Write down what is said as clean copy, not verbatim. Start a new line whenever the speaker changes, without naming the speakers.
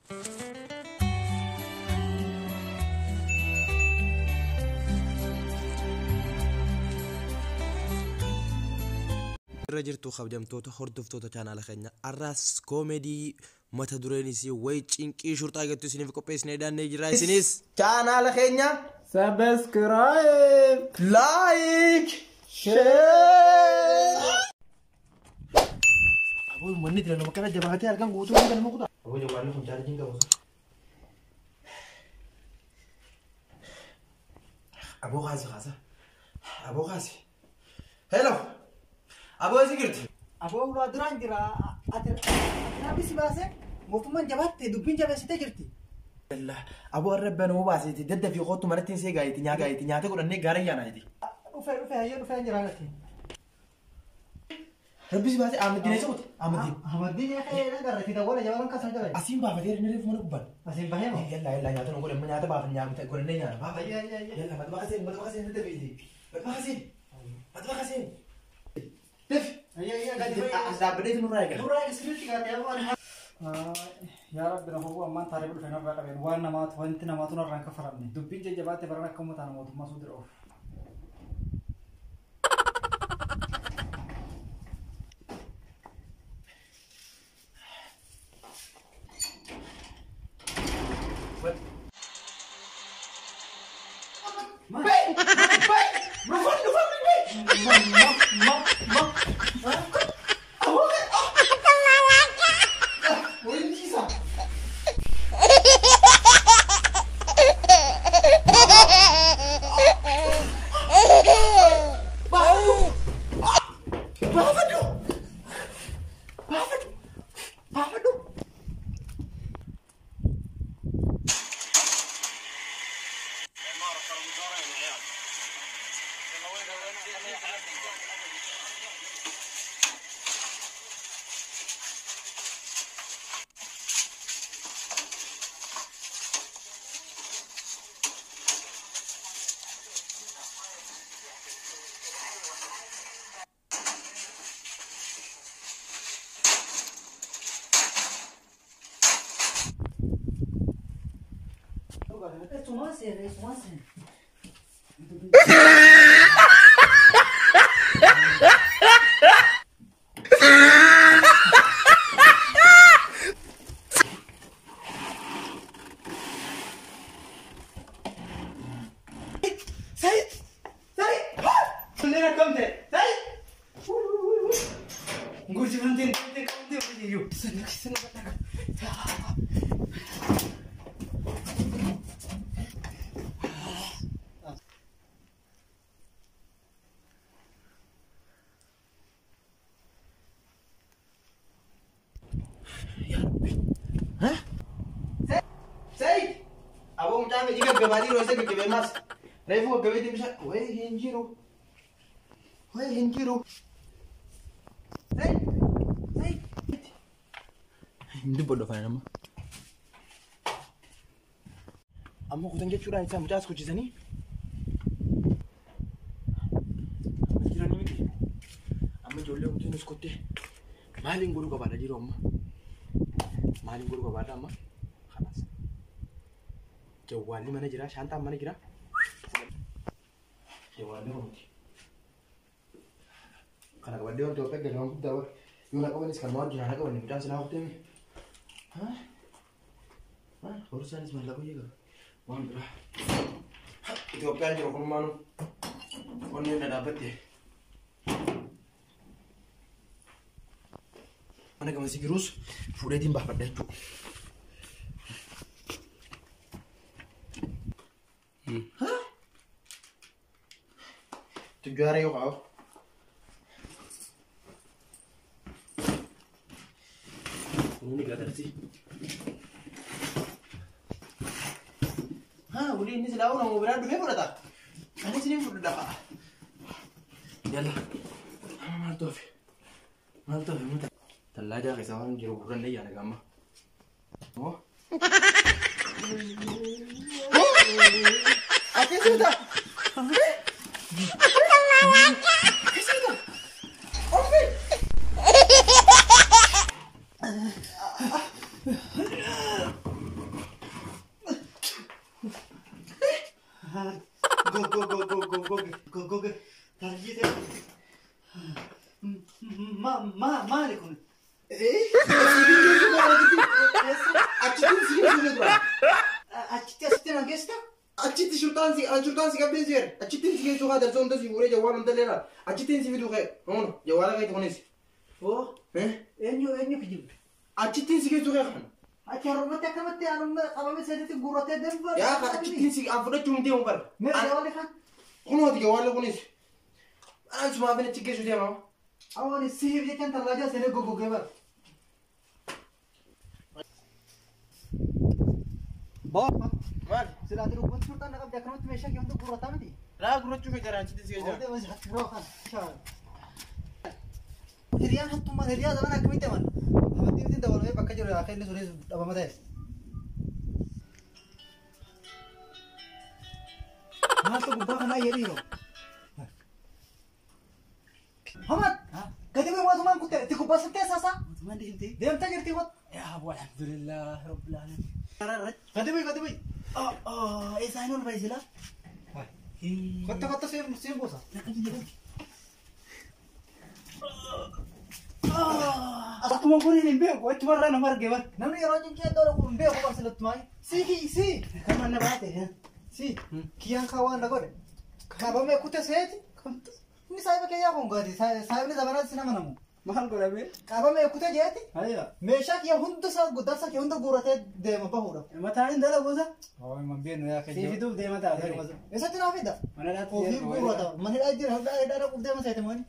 Irra jirtu kabajamtoota hordoftoota chaanaala keenya arraas koomedii mata dureen isii wayi cinqii shurxaa jettu isiniif qopheessinee daannee jira isinis
chaanaala keenya
Subscribe,
like, share. Aboo manni jira nama kana jabaatee halkan guutuu kan nama kutaa. Aboo jabaanni kun chaarjiin qabu. Aboo kaasi kaasa. Aboo kaasi. Hello. Aboo si jirti.
Aboo ulaa duraan jira. Ati rabbi si baase mootummaan jabaatte dubbiin jabeessitee jirti.
Aboo har'a banuu baaseeti dadda fi kootu manatti hin seegaayiti nyaata nyaata godhannee gaara yaanaayiti.
Dhufee dhufee hayyee dhufee jira alatti.
Rabbi si baase Ahmadiin eessa qote? Ahmadiin.
Ahmadiin yaa agarra dawwala jabaan kan sana jala.
Asiin baafatee inni reefu mana gubbaan.
Asiin bahee moo?
Yalla yalla nyaata nu godhanne nyaata baafan nyaata godhannee nyaata baafa. Yalla matbaqa seen matbaqa seen dadda fiiti. Matbaqa seen matbaqa seen. Def. As dhaabbatee nurraa eegala.
Nurraa eegala sirriitti gaatee yaa Rabbi na hubuu ammaan taaree dhufee narraa qabeen waan namaatu wanti namaatu narraan kafalamne dubbiin jajjabaatti baran akka uummataan mootummaa sun dira oofu. Sumasen.
Said! Said! Lera kamte. Said! Ngurji mantin kamte yu. Sanak sanak. Ya Rabbi. Ha? Said! Aboo mucaan hojii gaggabaadii yeroo isa gaggabee maas. Reefu gaggabeetii bishaan wayii hin jiru. Wayii hin jiru. Said! Said! Hin dubbadhu afaan nama. Amma kutan jechuudhaan isaa mucaas kuchisanii. Amma jiranii miti. Amma ijoollee kutuunis kottee maaliin godhuu qabaadha jiru amma? Maaliin godhuu qabaadha amma? Kanaas. Jawwaalli mana jira, shaantaan mana jira. Jawwaalli kunuuti. Kana qabadhee wanti of eeggan waan guddaa yoo na qabanis kan waan jiran na qabanne mucaan silaa kuteemi. Horsaanis maallaqa hojii qaba. Waan biraa. Itoophiyaan jiru kunumaanu onneen na dhaabbatte. Mana gamasii jirus fuudheetiin baafadha jechuudha. Tujjaara yoo qabu. Ini gadarsi. Ha, wali inni silaa nama biraa dhufee fudhata. Anis ni fudhadha. Yalla. Maaltu hafe? Maaltu hafe? Tallaajaa keessa waan jiru gurrannee yaada gamma. Oh. Ati suuta. Suuta. Ofi. An shurxaan si qabdeen si jedhe. Achittiin si geessu haa darsoo hunda si fuudhee jawwaal hunda leera. Achittiin si fiduu ka'e. Hono jawwaala keeti kunis.
Oo. Eenyu eenyu kijibde?
Achittiin si geessu ka'e kan.
Achi har'umatti akkamatti anumma qabame seetitti guurratee deemu.
Yaa achittiin si an fudhachuu hin deemu bara.
Mee jawwaalli kan?
Kunooti jawwaalli kunis. Anaan sumaafin achi geessu deema.
Awwaani siif jechaan tallaajaa seenee goggogee bara. Boo.
Maal?
Silaa jiru wanti shurxaan na qabde akkamatti meeshaa kee hunda guurrataa miti?
Laa gurrachuu kee jaraan achitti si geessu.
Hiriyaan hattummaan hiriyaa zaman akkamitti aman? Amantii miti dabalamee bakka jiru akka inni sunis dhabama ta'e. Maaltu gubbaa kanaa jedhi yeroo? Hamad! Gadi bu'ee mootummaan kutte itti gubbaa sun teessaasaa?
Mootummaan deemtee?
Deemtee jirti kot.
Yaa abu alhamdulillah rabbil alamin.
Gadi bu'i gadi bu'i.
Eessaan ol bahe silaa?
Kotta kotta siin buusa.
Akkuma kun hin beeku achumarraa nama arge bar.
Namni yeroo cinqee iddoo dhaqu hin beeku barsiilattumaa. Si si.
Kan na baate.
Si kiyyaan kaa waan na godhe. Qabamee kute seeti. Inni saayiba kiyyaa kun gaati. Saayibni zamanaatti nama namu.
Maal godhame?
Qabamee kute jeeti.
Hayya.
Meeshaa kiyya hunda isaa darsa kiyya hunda guuratee deema bahuudha.
Mataan hin dalagu isa?
Hooyi man beenu yaa
Si fiduuf deema ta'a.
Eessatti naa fida?
Mana dhaatti
Ofii guurata. Mana hidhaa jira. Hidhaa dhaquuf deema seete mooni.